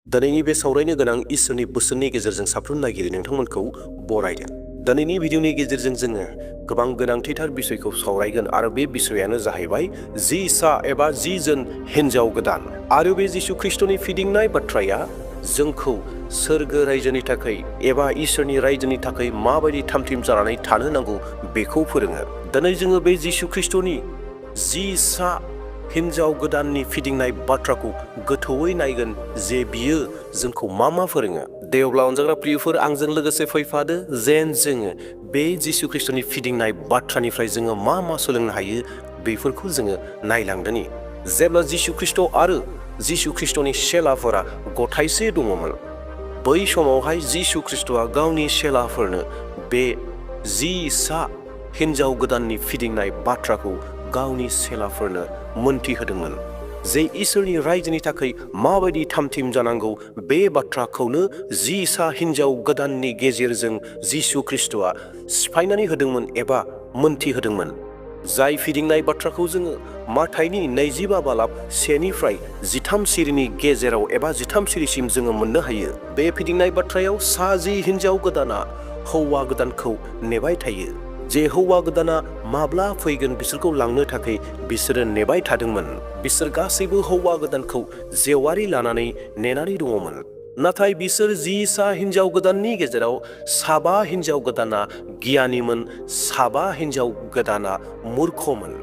दिनैनि बे सावरायनो गोनां इसोरनि बोसोननि गेजेरजों साफ्रोम नायगिरि नोंथांमोनखौ बरायदों। दिनैनि भिडिअनि गेजेरजों जोङो गोबां गोनांथिथार बिसयखौ सावरायगोन आरो बे बिसयानो जाहैबाय जि सा एबा 10 जन हिन्जाव गोदान आरो बे जिसु ख्रिस्टनि फिदिंनाय बाथ्राया जोंखौ सोरगो रायजोनि थाखाय एबा इसोरनि रायजोनि थाखाय माबायदि थामथिम जानानै थानो नांगौ बेखौ फोरोङो। दिनै जोङो बे जिसु ख्रिस्टनि 10 सा हिन्जाव गोदाननि फिदिंनाय बाथ्राखौ गोथौयै नायगोन जे बियो जोंखौ मा फोरोङो। दे अब्ला अनजाग्रा प्रियफोर आंजों लोगोसे फैफादो जेन जोङो बे जिसु ख्रिस्टनि फिदिंनाय बाथ्रानिफ्राय जोङो मा सोलोंनो हायो बेफोरखौ जोङो नायलांदोनि। जेब्ला जिसु ख्रिस्ट आरो जिसु ख्रिस्टनि सेलाफोरा गथायसे दङमोन, बै समावहाय जिसु ख्रिस्टआ गावनि सेलाफोरनो बे 10 सा हिन्जाव गोदाननि फिदिंनाय बाथ्राखौ गावनि सेलाफोरनो मोनथिहोदोंमोन। जे इसोरनि रायजोनि थाखाय माबायदि थामथिम जानांगौ बे बाथ्राखौनो 10 सा हिन्जाव गोदाननि गेजेरजों जिसु ख्रिस्टआ सिफायनानै होदोंमोन एबा मोनथिहोदोंमोन। जाय फिदिंनाय बाथ्राखौ जोङो माथाइनि 25 बालाब 1निफ्राय 13 सिरिनि गेजेराव एबा 13 सिरिसिम जोङो मोननो हायो। बे फिदिंनाय बाथ्रायाव सा 10 हिन्जाव गोदाना हौवा गोदानखौ नेबाय थायो। जे हौवा गोदाना माब्ला फैगोन बिसोरखौ लांनो थाखाय बिसोरो नेबाय थादोंमोन। बिसोर गासैबो हौवा गोदानखौ जेवारि लानानै नेनानै दङमोन। नाथाय बिसोर 10 सा हिन्जाव गोदाननि गेजेराव 7 हिन्जाव गोदाना गियानिमोन, 7 हिन्जाव गोदाना मूर्खमोन।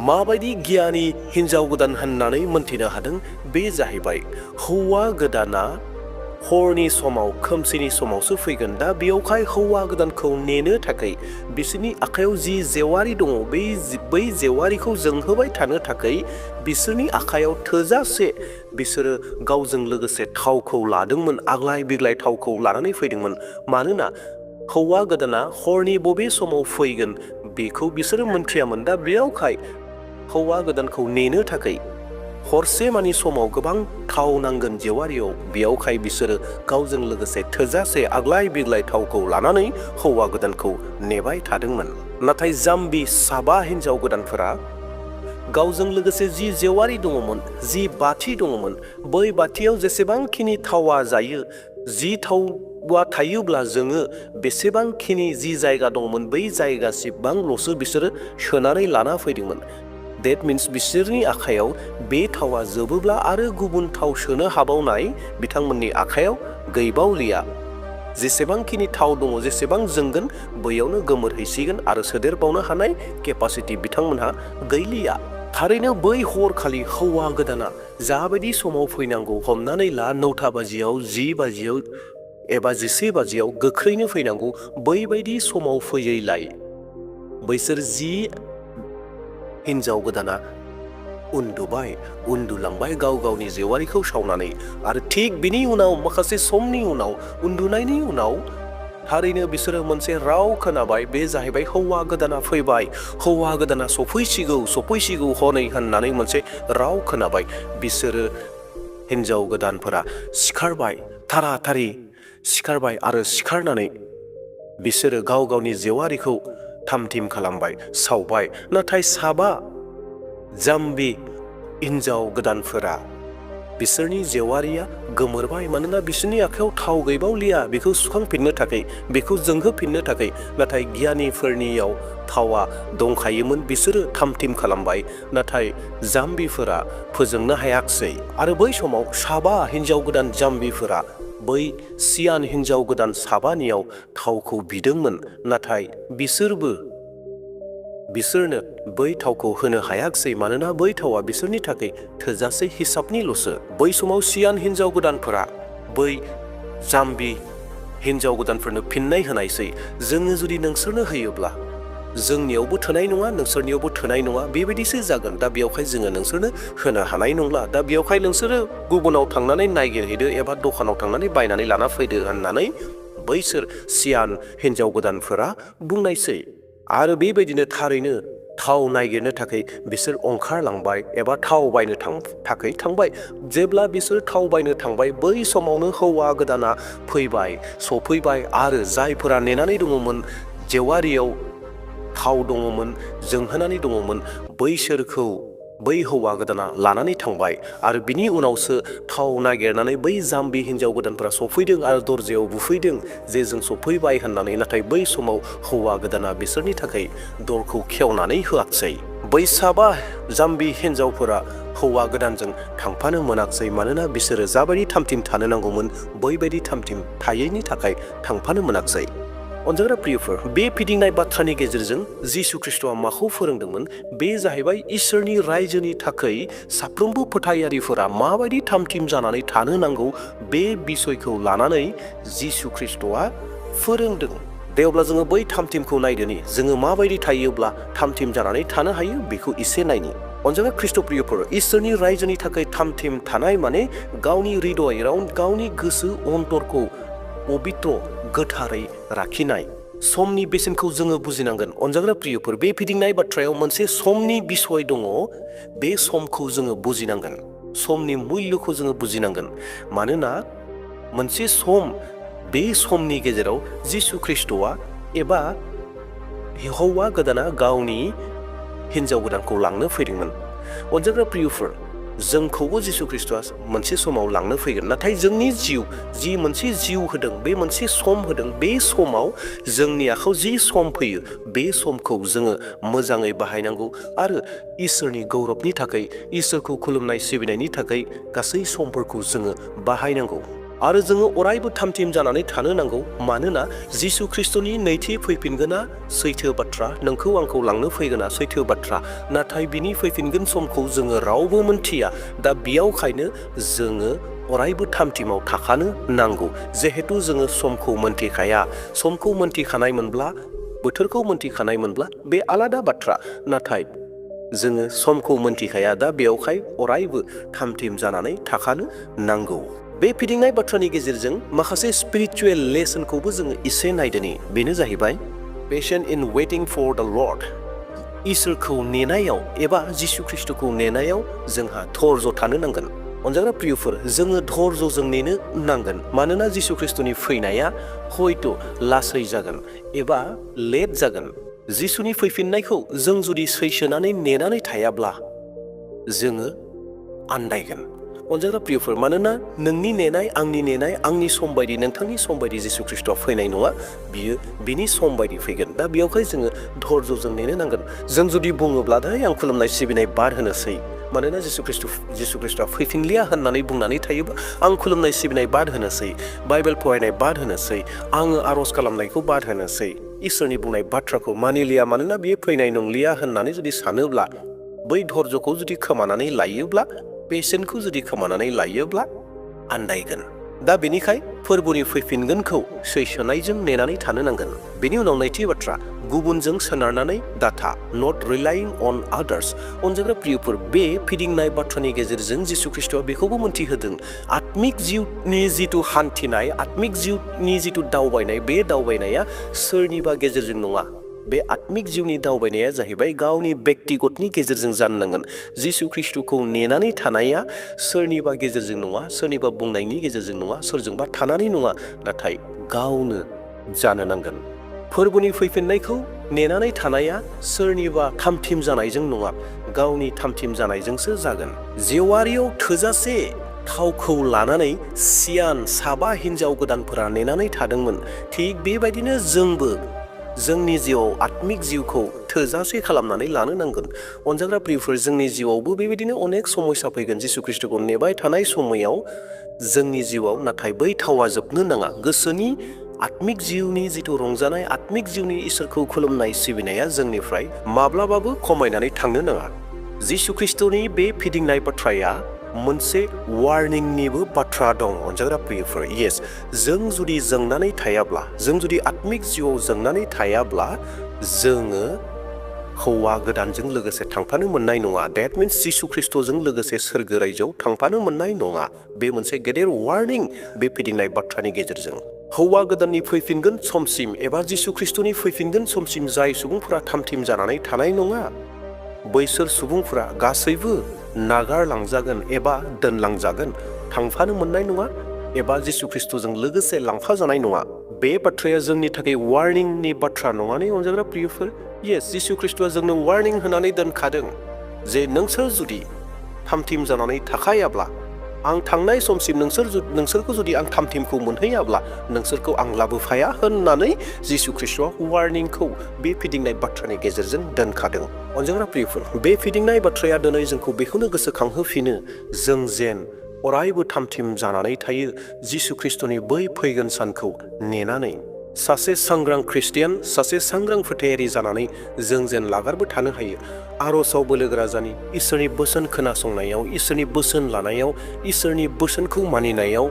माबायदि गियानि हिन्जाव गोदान होननानै मोनथिनो हादों बे जाहैबाय हौवा गोदाना हरनि समाव खोमसिनि समावसो फैगोन। दा बेयावहाय हौवा गोदानखौ नेनो थाखाय बिसोरनि आखायाव जि जेवारि दङ बै जेवारिखौ जोंहोबाय थानो थाखाय बिसोरनि आखायाव थोजासे बिसोरो गावजों लोगोसे थावखौ लादोंमोन, आग्लाय बिग्लाय थावखौ लानानै फैदोंमोन। मानोना हौवा गोदाना हरनि बबे समाव फैगोन बेखौ बिसोरो मोनथियामोन। दा बेयावहाय हौवा गोदानखौ नेनो थाखाय हरसे मानि समाव गोबां थाव नांगोन जेवारियाव, बेयावहाय बिसोरो गावजों लोगोसे थोजासे आग्लाय बिग्लाय थावखौ लानानै हौवा गोदानखौ नेबाय थादोंमोन। नाथाय जाम्बि 7 हिन्जाव गोदानफोरा गावजों लोगोसे जि जेवारि दङमोन, जि बाथि दङमोन, बै बाथियाव जेसेबांखिनि थावा जायो, जि थावा थायोब्ला जोङो बेसेबांखिनि जि जायगा दङमोन बै जायगासिबांल'सो बिसोरो सोनानै लाना फैदोंमोन। That means बिसोरनि आखायाव बे थावा जोबोब्ला आरो गुबुन थाव सोनो हाबावनाय बिथांमोननि आखायाव गैबावलिया। जेसेबांखिनि थाव दङ, जेसेबां जोंगोन बैयावनो गोमोरहैसिगोन आरो सोदेरबावनो हानाय केपासिटि बिथांमोनहा गैलिया। थारैनो बै हरखालि हौवा गोदाना जाबायदि समाव फैनांगौ, हमनानै ला 9 बाजियाव, 10 बाजियाव एबा 11 बाजियाव गोख्रैनो फैनांगौ, बैबायदि समाव फैयैलाय बैसोर 10 हिन्जाव गोदाना उन्दुलांबाय गाव गावनि जेवारिखौ सावनानै। आरो थिग बिनि उनाव माखासे समनि उनाव उन्दुनायनि उनाव थारैनो बिसोरो मोनसे राव खोनाबाय, बे जाहैबाय हौवा गोदाना फैबाय, हौवा गोदाना सफैसिगौ हनै होननानै मोनसे राव खोनाबाय। बिसोरो हिन्जाव गोदानफोरा सिखारबाय, थाराथारि सिखारबाय आरो सिखारनानै बिसोरो गाव गावनि जेवारिखौ थामथिम खालामबाय, सावबाय। नाथाय 7 जाम्बि हिन्जाव गोदानफोरा बिसोरनि जेवारिया गोमोरबाय, मानोना बिसोरनि आखायाव थाव गैबावलिया बेखौ सुखांफिननो थाखाय, बेखौ जोंहोफिननो थाखाय। नाथाय गियानिफोरनियाव थावा दंखायोमोन, बिसोरो थामथिम खालामबाय। नाथाय जाम्बिफोरा फोजोंनो हायाखिसै। आरो बै समाव 7 हिन्जाव गोदान जाम्बिफोरा बै सियान हिन्जाव गोदान 7नियाव थावखौ बिदोंमोन, नाथाय बिसोरनो बै थावखौ होनो हायाखिसै, मानोना बै थावा बिसोरनि थाखाय थोजासे हिसाबनिल'सो। बै समाव सियान हिन्जाव गोदानफोरा बै जाम्बि हिन्जाव गोदानफोरनो फिननाय होनायसै, जोङो जुदि नोंसोरनो होयोब्ला जोंनियावबो थोनाय नङा, नोंसोरनियावबो थोनाय नङा, बेबायदिसो जागोन। दा बेयावहाय जोङो नोंसोरनो होनो हानाय नंला। दा बेयावहाय नोंसोरो गुबुनाव थांनानै नायगिरहैदो एबा दखानाव थांनानै बायनानै लाना फैदो होननानै बैसोर सियान हिन्जाव गोदानफोरा बुंनायसै। आरो बेबायदिनो थारैनो थाव नागिरनो थाखाय बिसोर ओंखारलांबाय एबा थाव बायनो थाखाय थांबाय। जेब्ला बिसोर थाव बायनो थांबाय बै समावनो हौवा गोदाना सफैबाय आरो जायफोरा नेनानै दङमोन, जेवारियाव थाव दङमोन, जोंहोनानै दङमोन, बैसोरखौ बै हौवा गोदाना लानानै थांबाय आरो बिनि उनावसो थाव नागिरनानै बै जाम्बि हिन्जाव गोदानफोरा सफैदों आरो दरजायाव बुफैदों जे जों सफैबाय होननानै। नाथाय बै समाव हौवा गोदाना बिसोरनि थाखाय दरखौ खेवनानै होआखिसै। बै साबा जाम्बि हिन्जावफोरा हौवा गोदानजों थांफानो मोनाखिसै, मानोना बिसोरो जाबायदि थामथिम थानो नांगौमोन बैबायदि थामथिम थायैनि थाखाय थांफानो मोनाखिसै। अनजाग्रा प्रियफोर, बे फिदिंनाय बाथ्रानि गेजेरजों जिसु ख्रिस्ट'आ माखौ फोरोंदोंमोन? बे जाहैबाय इसोरनि रायजोनि थाखाय साफ्रोमबो फोथायारिफोरा माबायदि थामथिम जानानै थानो नांगौ बे बिसयखौ लानानै जिसु ख्रिस्ट'आ फोरोंदों। दे अब्ला जोङो बै थामथिमखौ नायदोनि जोङो माबायदि थायोब्ला थामथिम जानानै थानो हायो बेखौ एसे नायनि। अनजाग्रा ख्रिस्ट' प्रियफोर, इसोरनि रायजोनि थाखाय थामथिम थानाय माने गावनि हृदयाव गावनि गोसो अन्तरखौ पबित्र गोथारै लाखिनाय। समनि बेसेनखौ जोङो बुजिनांगोन। अनजाग्रा प्रियफोर, बे फिदिंनाय बाथ्रायाव मोनसे समनि बिसय दङ। बे समखौ जोङो बुजिनांगोन, समनि मुल्यखौ जोङो बुजिनांगोन। मानोना मोनसे सम, बे समनि गेजेराव जिसु ख्रिस्ट'आ एबा हौवा गोदाना गावनि हिन्जाव गोदानखौ लांनो फैदोंमोन। अनजाग्रा प्रियफोर, जोंखौबो जिसु ख्रिस्ट'आ मोनसे समाव लांनो फैगोन। नाथाय जोंनि जिउ, जि मोनसे जिउ होदों, बे मोनसे सम होदों, बे समाव जोंनि आखायाव जि सम फैयो बे समखौ जोङो मोजाङै बाहायनांगौ आरो इसोरनि गौरबनि थाखाय, इसोरखौ खुलुमनाय सिबिनायनि थाखाय गासै समफोरखौ जोङो बाहायनांगौ। आरो जोङो अरायबो थामथिम जानानै थानो नांगौ। मानोना जिसु ख्रिस्ट'नि नैथि फैफिनगोना सैथो बाथ्रा, नोंखौ आंखौ लांनो फैगोना सैथो बाथ्रा। नाथाय बिनि फैफिनगोन समखौ जोङो रावबो मोनथिया। दा बेयावखायनो जोङो अरायबो थामथिमाव थाखानो नांगौ। जिहेतु जोङो समखौ मोनथिखाया, समखौ मोनथिखानायमोनब्ला, बोथोरखौ मोनथिखानायमोनब्ला बे आलादा बाथ्रा। नाथाय जोङो समखौ मोनथिखाया, दा बेयावखाय अरायबो थामथिम जानानै थाखानो नांगौ। बे फिदिंनाय बाथ्रानि गेजेरजों माखासे स्पिरिचुवेल लेसनखौबो जोङो एसे नायदोनि। बेनो जाहैबाय patient in waiting for the lord. इसोरखौ नेनायाव एबा जिसु ख्रिस्ट'खौ नेनायाव जोंहा धर्ज थानो नांगोन। अनजाग्रा प्रियफोर, जोङो धर्जजों नेनो नांगोन। मानोना जिसु ख्रिस्ट'नि फैनाया हयथ' लासै जागोन एबा लेट जागोन। जिसुनि फैफिननायखौ जों जुदि सैसोनानै नेनानै थायाब्ला जोङो आन्दायगोन। अनजाग्रा प्रियफोर, मानोना नोंनि नेनाय, आंनि सम बायदि, नोंथांनि सम बायदि जिसु ख्रिस्ट'आ फैनाय नङा। बियो बिनि सम बायदि फैगोन। दा बेयावहाय जोङो धर्जजों नेनो नांगोन। जों जुदि बुङोब्ला आं खुलुमनाय सिबिनाय बाद होनोसै, मानोना जिसु ख्रिस्ट'आ फैफिनलिया होननानै बुंनानै थायोबा आं खुलुमनाय सिबिनाय बाद होनोसै, बाइबेल फरायनाय बाद होनोसै, आङो आर'ज खालामनायखौ बाद होनोसै, इसोरनि बुंनाय बाथ्राखौ मानिलिया मानोना बियो फैनाय नंलिया होननानै जुदि सानोब्ला, बै धर्जखौ जुदि खोमानानै लायोब्ला, पेशेन्टखौ जुदि खोमानानै लायोब्ला आन्दायगोन। दा बेनिखाय फोरबोनि फैफिनगोनखौ सैसोनायजों नेनानै थानो नांगोन। बेनि उनाव नैथि बाथ्रा, गुबुनजों सोनारनानै दाथा, नट रिलाइं अन आदार्स। अनजाग्रा प्रियफोर, बे फिदिंनाय बाथ्रानि गेजेरजों जिसु ख्रिस्ट'आ बेखौबो मोनथिहोदों, आत्मिक जिउनि जिथु हान्थिनाय, आत्मिक जिउनि जिथु दावबायनाय, बे दावबायनाया सोरनिबा गेजेरजों नङा। बे आत्मिक जिउनि दावबायनाया जाहैबाय गावनि बेक्तिगतनि गेजेरजों जानो नांगोन। जिसु ख्रिस्ट'खौ नेनानै थानाया सोरनिबा गेजेरजों नङा, सोरनिबा बुंनायनि गेजेरजों नङा, सोरजोंबा थानानै नङा, नाथाय गावनो जानो नांगोन। फोरबोनि फैफिननायखौ नेनानै थानाया सोरनिबा थामथिम जानायजों नङा, गावनि थामथिम जानायजोंसो जागोन। जेवारियाव थोजासे थावखौ लानानै सियान साबा हिन्जाव गोदानफोरा नेनानै थादोंमोन। थिग बेबायदिनो जोंबो जोंनि जिउआव आत्मिक जिउखौ थोजासे खालामनानै लानो नांगोन। अनजाग्रा प्रियफोर, जोंनि जिउआवबो बेबायदिनो अनेक समस्या फैगोन। जिसु ख्रिस्ट'खौ नेबाय थानाय समायाव जोंनि जिउआव, नाथाय बै थावा जोबनो नाङा। गोसोनि आत्मिक जिउनि जिथु रंजानाय, आत्मिक जिउनि इसोरखौ खुलुमनाय सिबिनाया जोंनिफ्राय माब्लाबाबो खमायनानै थांनो नाङा। जिसु ख्रिस्ट'नि बे फिदिंनाय बाथ्राया मोनसे वार्निंनिबो बाथ्रा दं। अनजाग्रा प्रियफोर, येस, जों जुदि जोंनानै थायाब्ला, जों जुदि आत्मिक जिउआव जोंनानै थायाब्ला जोङो हौवा गोदानजों लोगोसे थांफानो मोननाय नङा। डेट मिन्स जिसु ख्रिस्ट'जों लोगोसे सोरगो रायजोआव थांफानो मोननाय नङा। बे मोनसे गेदेर वार्निं बे फिदिंनाय बाथ्रानि गेजेरजों। हौवा गोदाननि फैफिनगोन समसिम एबा जिसु ख्रिस्ट'नि फैफिनगोन समसिम जाय सुबुंफोरा थामथिम जानानै थानाय नङा, बैसोर सुबुंफोरा गासैबो नागारलांजागोन एबा दोनलांजागोन, थांफानो मोननाय नङा एबा जिसु ख्रिस्ट'जों लोगोसे लांफाजानाय नङा। बे बाथ्राया जोंनि थाखाय वार्निंनि बाथ्रा नङाने अनजाग्रा प्रियफोर? येस, जिसु ख्रिस्ट'आ जोंनो वार्निं होनानै दोनखादों। जे नोंसोर जुदि थामथिम जानानै थाखायाब्ला आं थांनाय समसिम नोंसोरखौ जुदि आं थामथिमखौ मोनहैयाब्ला नोंसोरखौ आं लाबोफाया होननानै जिसु ख्रीष्टआ वार्निंखौ बे फिदिंनाय बाथ्रानि गेजेरजों दोनखादों। अनजाग्रा प्रियफोर, बे फिदिंनाय बाथ्राया दिनै जोंखौ बेखौनो गोसोखांहोफिनो जों जेन अरायबो थामथिम जानानै थायो जिसु ख्रीष्टनि बै फैगोन सानखौ नेनानै सासे सांग्रां ख्रिस्टियान, सासे सांग्रां फोथायारि जानानै जों जेन लागारबो थानो हायो। आर'जआव बोलोगोरा जानि, इसोरनि बोसोन खोनासंनायाव, इसोरनि बोसोन लानायाव, इसोरनि बोसोनखौ मानिनायाव,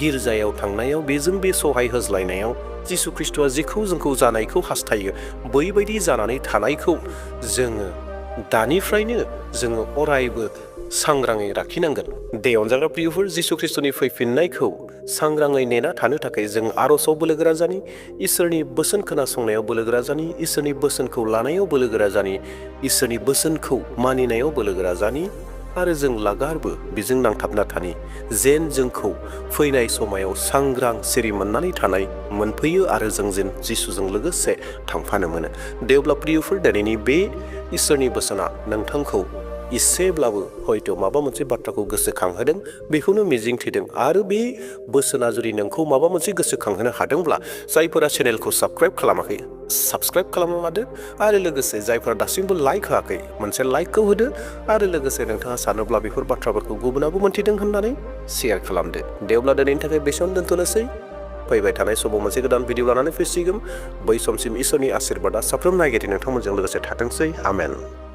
गिर्जायाव थांनायाव, बेजों बे सहाय होज्लायनायाव जिसु ख्रीष्टआ जेखौ जोंखौ जानायखौ हास्थायो बैबायदि जानानै थानायखौ जोङो दानिफ्रायनो जोङो अरायबो सांग्राङै लाखिनांगोन। दे अनजाग्रा प्रियफोर, जिसु ख्रीष्टनि फैफिननायखौ सांग्राङै नेना थानो थाखाय जों आर'जआव बोलोगोरा जानि, इसोरनि बोसोन खोनासंनायाव बोलोगोरा जानि, इसोरनि बोसोनखौ लानायाव बोलोगोरा जानि, इसोरनि बोसोनखौ मानिनायाव बोलोगोरा जानि आरो जों लागारबो बेजों नांथाबना थानि जेन जोंखौ फैनाय समायाव सांग्रां सिरि मोननानै थानाय मोनफैयो आरो जों जेन जिसुजों लोगोसे थांफानो मोनो। दे अब्ला प्रियफोर, दिनैनि बे इसोरनि बोसोना नोंथांखौ इसेब्लाबो हयथ' माबा मोनसे बाथ्राखौ गोसोखांहोदों बेखौनो मिजिंथिदों आरो बे बोसोना जुदि नोंखौ माबा मोनसे गोसोखांहोनो हादोंब्ला जायफोरा चेनेलखौ साबस्क्राइब खालामाखै साबस्क्राइब खालामनो हादो आरो लोगोसे जायफोरा दासिमबो लाइक होआखै मोनसे लाइकखौ होदो आरो लोगोसे नोंथाङा सानोब्ला बेफोर बाथ्राफोरखौ गुबुनाबो मोन्थिदों होननानै शेयार खालामदो। दे अब्ला दिनैनि थाखाय बेसेबां दोनथ'नोसै। फैबाय थानाय समाव मोनसे गोदान भिडिअ लानानै फैसिगोन। बै समसिम इसोरनि आशीर्बादआ साफ्रोम नायगिरि नोंथांमोनजों लोगोसे थाथोंसै। आमेन।